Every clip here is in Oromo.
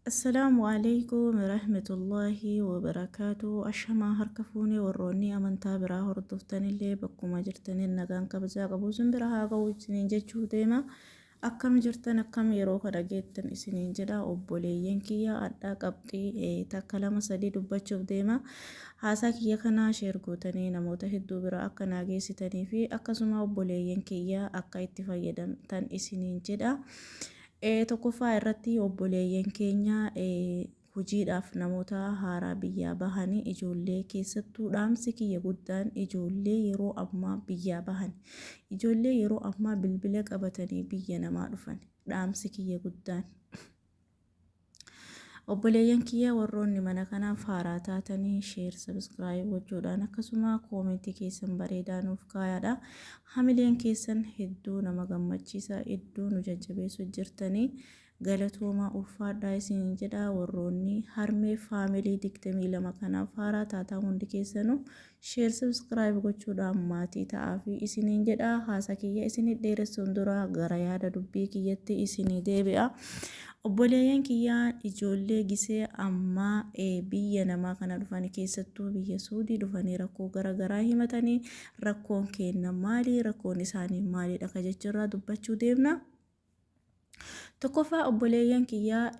Assalaamu Aleeykum Warahmatullaahi Wabarakaatu. Ashamaa harka fuunee warroonni amantaa biraa hordoftanillee bakkuma jirtaniin nagaan kabajaa qabu isin bira haa ga'u isiniin jechuu deema. Akkam jirtan, akkam yeroo kana geettan isiniin jedha obboleeyyan kiyya. Adhaa qabxii takka lama sadii dubbachuuf deema. Haasaa kiyya kanaa sheer gootanii namoota hedduu bira akka naa geessitanii fi akkasuma obboleeyyan kiyya akka itti fayyadamtan isiniin jedha. Tokkoffaa irratti obboleeyyan keenya hojiidhaaf namoota haaraa biyyaa bahanii, ijoollee keessattuu dhaamsi kiyya guddaan ijoollee yeroo ammaa biyyaa bahan, ijoollee yeroo ammaa bilbila qabatanii biyya namaa dhufan, dhaamsi kiyya guddaan. Obboleeyyan kiyya warroonni mana kanaaf haaraa taatanii sheer sabiskiraayib gochuudhaan akkasuma koomentii keessan bareedaa nuuf kaayaadha. Hamileen keessan hedduu nama gammachiisa, hedduu nu jajjabeessu jirtanii, galatoomaa, ulfaadhaa isiniin jedha. Warroonni harmee faamilii 22 kanaaf haaraa taataa hundi keessanuu sheer sabiskiraayib gochuudhaan maatii ta'aa fi isiniin jedha. Haasa kiyya isinii dheeressuun dura gara yaada dubbii kiyyatti isinii deebi'a. Obboleeyyan kiyyaa, ijoollee gisee ammaa biyya namaa kana dhufanii, keessattuu biyya Suudii dhufanii rakkoo gara garaa himatanii, rakkoon keenna maali, rakkoon isaanii maalidha ka jechurraa dubbachuu deemna. Tokkoffaa obboleeyyan kiyyaa,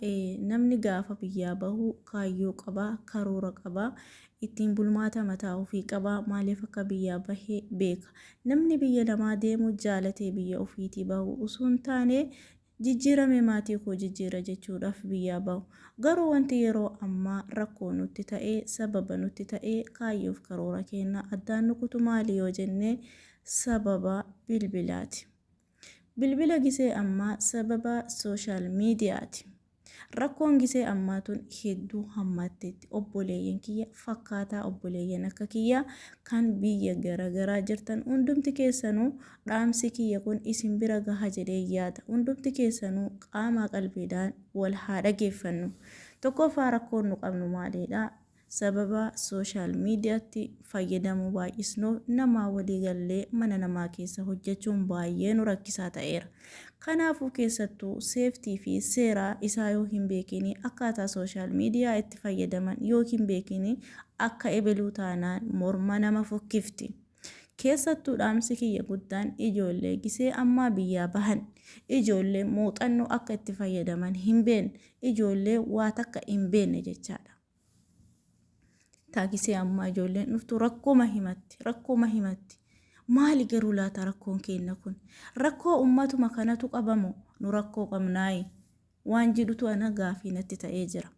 namni gaafa biyyaa bahu kaayyoo qaba, karoora qaba, ittiin bulmaata mataa ofii qaba, maaliif akka biyyaa bahe beeka. Namni biyya namaa deemu jaalatee biyya ofiitii bahu osoo hin taane, jijjiirame maatii koo jijjiira jechuudhaaf biyyaa bahu. Garuu wanti yeroo ammaa rakkoo nutti ta'e, sababa nutti ta'e, kaayyoof karoora keenya addaan nu kutu maali yoo jenne, sababa bilbilaati. Bilbila gisee ammaa, sababa sooshaal miidiyaati. Rakkoon gisee ammaa tun hedduu hammaatteetti. Obboleeyyan kiyya fakkaataa obboleeyyan akka kiyya kan biyya garagaraa jirtan hundumti keessanuu dhaamsi kiyya kun isin bira gaha jedhee yaada. Hundumti keessanuu qaamaa qalbiidhaan wal haa dhageeffannu. Tokkoffaa rakkoon nu qabnu maalidha? Sababa sooshaal miidiyaatti fayyadamuu baay'isnuuf namaa walii gallee mana namaa keessa hojjechuun baay'ee nu rakkisaa ta'eera. Kanaafuu keessattuu seeftii fi seeraa isaa yoo hin beekini, akkaataa sooshaal miidiyaa itti fayyadaman yoo hin beekini, akka ebeluu taanaan morma nama fokkifti. Keessattuu dhaamsi kiyya guddaan ijoollee gisee ammaa biyyaa bahan, ijoollee muuxannoo akka itti fayyadaman hin beekne, ijoollee waa takka hin beekne jechaadha. Taagisee ammaa ijoolleen dhuftu rakkoma himatti, rakkoma himatti. Maali garuu laata rakkoon keenna kun? Rakkoo ummatuma kanatu qabamu nu rakkoo qabnaayi? Waan jedhutu ana gaafii natti ta'ee jira.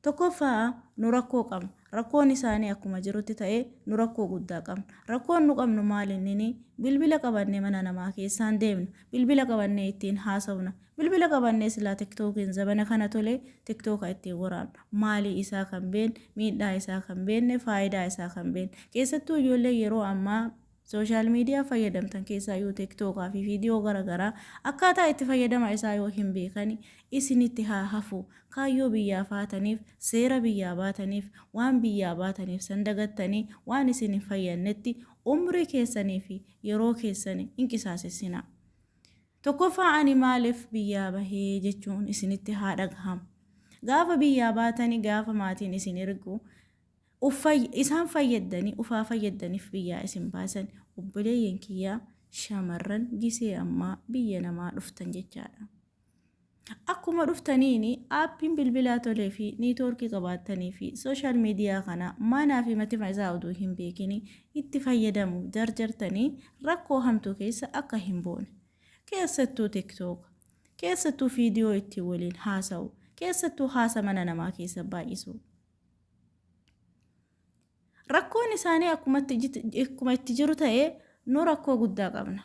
Tokkoffaa nu rakkoo qabna. Rakkoon isaanii akkuma jirutti ta'ee nu rakkoo guddaa qabna. Rakkoon nu qabnu maali innini? Bilbila qabannee mana namaa keessaan deemna. Bilbila qabannee ittiin haasofna. Bilbila qabannee silaa tiktookiin zabana kana tole tiktooka ittiin waraabna. Maalii isaa kan beekne, miidhaa isaa kan beekne, faayidaa isaa kan beekne. Keessattuu ijoollee yeroo ammaa sooshaal miidiyaa fayyadamtan, keessaayyuu tiktookaa fi viidiyoo gara garaa akkaataa itti fayyadama isaa yoo hin beekani isinitti haa hafu. Kaayyoo biyyaa baataniif, seera biyyaa baataniif, waan biyyaa baataniif san dagattanii waan isin hin fayyadnetti umrii keessanii fi yeroo keessanii hin qisaasessinaa. Tokkoffaa ani maaliif biyyaa bahee jechuun isinitti haa dhagahamu. Gaafa biyyaa baatanii, gaafa maatiin isin ergu isaan fayyaddanii ufaa fayyaddaniif biyyaa isin baasan. Obboleeyyan kiyyaa shamarran gisee ammaa biyya namaa dhuftan jechaadha. Akkuma dhuftaniin aappiin bilbilaa tolee fi niitoorkii qabaattanii fi sooshaal miidiyaa kana maanaa fi matima isaa oduu hin beekini itti fayyadamuuf jarjartanii rakkoo hamtuu keessa akka hin buune. Keessattuu tiktook, keessattuu viidiyoo ittiin waliin haasa'u, keessattuu haasa mana namaa keessa baay'isu. Rakkoon isaanii akkuma itti jiru ta'ee nu rakkoo guddaa qabna.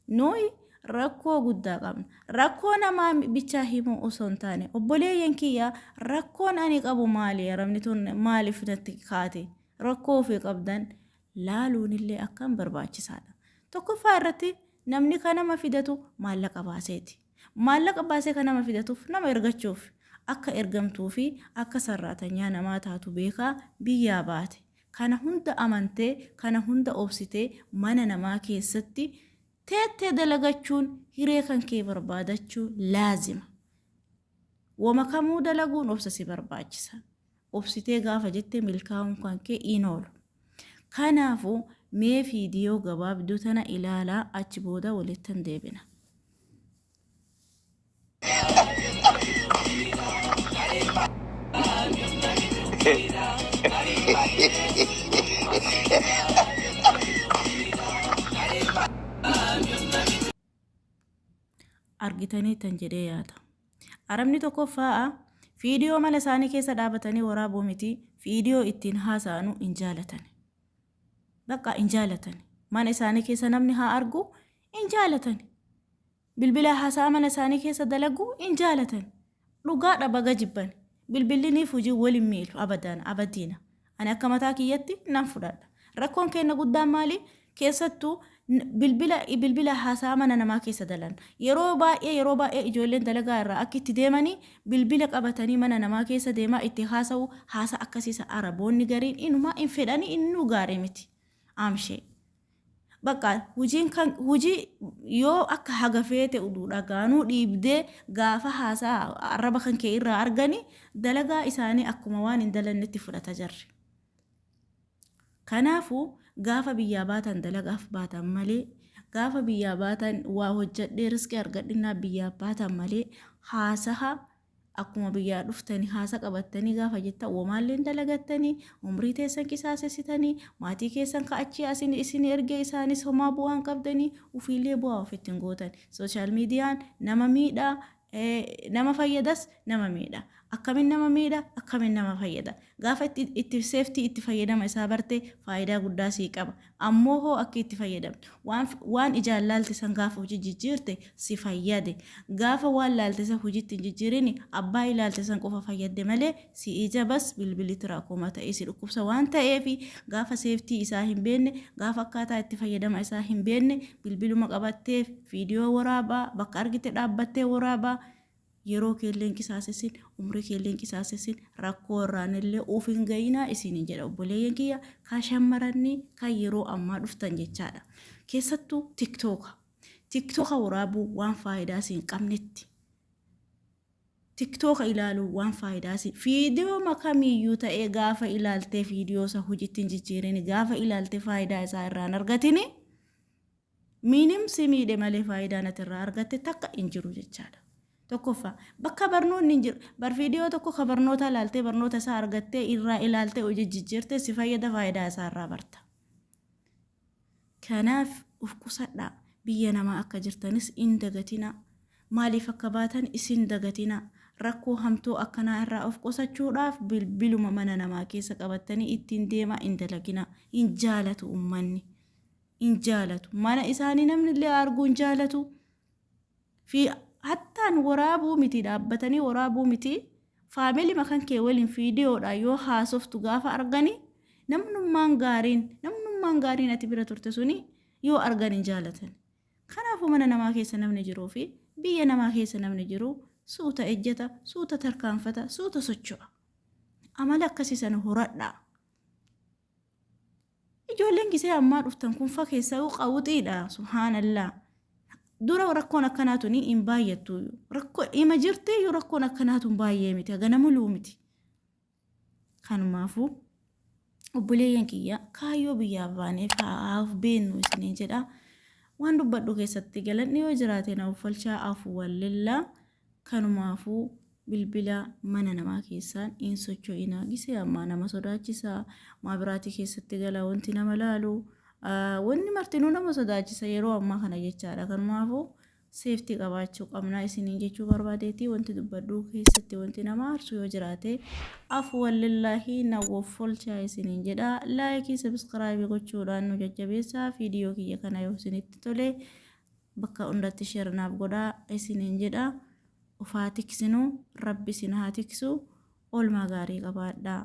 Nuyi rakkoo guddaa qabna. Rakkoo namaa bichaa himuu osoo hin taane, obboleeyyan kiyya, rakkoon ani qabu maali? Arabni tun maaliif natti kaate? Rakkoo ofii qabdan laaluun illee akkaan barbaachisaadha. Tokkoffaa irratti namni kan nama fidatu maallaqa baaseeti. Maallaqa baasee kan nama fidatuuf nama ergachuuf, akka ergamtuu fi akka sarraatanyaa namaa taatu beekaa biyyaa baate. Kana hunda amantee, kana hunda obsitee mana namaa keessatti teettee dalagachuun hiree kan kee barbaadachuu laazima. Woma kamuu dalaguun obsa si barbaachisa. Obsitee gaafa jette milkaa'uun kan kee hin oolu. Kanaafuu mee fiidiyoo gabaabduu tana ilaalaa achi booda walittan deebina. Argitaniittan jedhee yaada. Arabni tokkoffaa fiidiyoo mana isaanii keessa dhaabatanii waraabuu miti fiidiyoo ittiin haasa'anu hin jaalatan. Bakka hin jaalatan. Mana isaanii keessa namni haa argu hin jaalatan. Bilbila haasa'a mana isaanii keessa dalaguu hin jaalatan. Dhugaadha baga jibban. Bilbilliniif hojii wal hin miilu abadaan abadiina. Ani akka mataa kiyyatti nan fudhadha. Rakkoon keenya guddaan maali? Keessattuu bilbila bilbila haasa'a mana namaa keessa dalan. Yeroo baay'ee yeroo baay'ee ijoolleen dalagaa irraa akka itti deemanii bilbila qabatanii mana namaa keessa deemaa itti haasa'u haasa akkasiisa Araboonni gariin inumaa hin fedhanii innuu gaarii miti. Amshee. Bakka hojiin kan hojii yoo akka haga feete uduu dhagaanuu dhiibdee gaafa haasaa arraba kan kee irraa argani dalagaa isaanii akkuma waan hin dalannetti fudhata jarri. Kanaafuu gaafa biyyaa baatan dalagaaf baatan malee gaafa biyyaa baatan waa hojjadhee riskii argadhinnaa biyyaa baatan malee haasaha Akkuma biyyaa dhuftani haasa qabattanii gaafa jettan womaallee hin dalagattanii, umrii teessan qisaasessitanii, maatii keessan ka achii asin isin erge isaanis homaa bu'aa hin qabdanii, ufiillee bu'aa ofitti hin gootan. Social median nama miidha, nama fayyadas nama miidha. Akkamin nama miidha, akkamin nama fayyada. Gaafa itti itti safety itti fayyadama isaa barte faayidaa guddaa sii qaba. Ammoo hoo akki itti fayyadamtu waan waan ijaan laalte san gaafa hojii jijjiirte si fayyade. Gaafa waan laalte san hojiitti hin jijjiirini abbaa ilaalte san qofa fayyadde malee si ija bas bilbilli tiraakoomaa ta'ee si dhukkubsa waan ta'eefi gaafa seeftii isaa hin beenne gaafa akkaataa itti fayyadama isaa hin beenne bilbiluma qabattee viidiyoo waraabaa bakka argite dhaabbattee waraabaa Yeroo keellee hin qisaasessin, umrii keellee hin qisaasessin, rakkoo irraanillee uf hin gayinaa isiniin jedha obboleeyyan kiyya ka shammarannii kan yeroo ammaa dhuftan jechaadha. Keessattuu tiktooka. Tiktooka waraabuu waan faayidaa si hin qabnetti. Tiktooka ilaaluu waan faayidaa si fiidiyoo kamiyyuu ta'ee gaafa ilaaltee fiidiyoo isa hojiitti hin jijjiirini gaafa ilaaltee faayidaa isaa irraa hin argatini Miinim si miidhe malee faayidaan ati irraa argatte takka hin jiru jechaadha. Tokkoffaa bakka barnoonni hin jiru bar viidiyoo tokko ka barnootaa ilaaltee barnoota isaa argattee irraa ilaaltee hojii jijjiirte si fayyada faayidaa isaa irraa barta. Kanaaf uf qusadhaa biyya namaa akka jirtanis hin dagatinaa. Maaliif akka baatan isin dagatinaa. Rakkoo hamtuu akkanaa irraa of qusachuudhaaf bilbiluma mana namaa keessa qabattanii ittiin deemaa hin dalaginaa. Hin jaalatu ummanni. Hin jaalatu. Mana isaanii namni illee arguu hin jaalatu. Fi hattaan waraabuu miti dhaabbatanii waraabuu miti faamilima kan kee waliin fiidiyoodha yoo haasoftu gaafa argani namnummaan gaariin namnummaan gaariin ati bira turte suni yoo argan hin jaalatan. Kanaafuu mana namaa keessa namni jiruu fi biyya namaa keessa namni jiru suuta ejjeta, suuta tarkaanfata, suuta socho'a. Amala akkasii sana horadhaa. Ijoolleen gisee ammaa dhuftan kun fa keessaa qawuxiidha subhaanallah. Dura rakkoon akkanaa tuni hin baay'attu. Rakkoo ima jirti iyyuu rakkoon akkanaa tun baay'ee miti hagana muluu miti. Kanumaafuu obboleeyyan kiyya kaayyoo biyyaa baaneef haa of beennu isiniin jedha. Waan dubbadhu keessatti galanni yoo jiraate na uffalchaa afu wallillaa. Kanumaafuu bilbila mana namaa keessaan hin socho'inaa. Gisee ammaa nama sodaachisa. Maabiraatii keessatti gala wanti nama laalu. Wanni martinuu nama sodaachisa yeroo ammaa kana jechaadha. Kanumaafuu seeftii qabaachuu qabnaa isiniin jechuu barbaadeeti. Wanti dubbadhu keessatti wanti nama aarsu yoo jiraate afu wallillaahi na woffolchaa isiniin jedha. Laayikii sabiskiraayibii gochuudhaan nu jajjabeessaa. Viidiyoo kiyya kana yoo isinitti tole bakka hundatti share naaf godhaa isiniin jedha. Of haa tiksinu, Rabbi isin haa tiksu. Oolmaa gaarii qabaadhaa.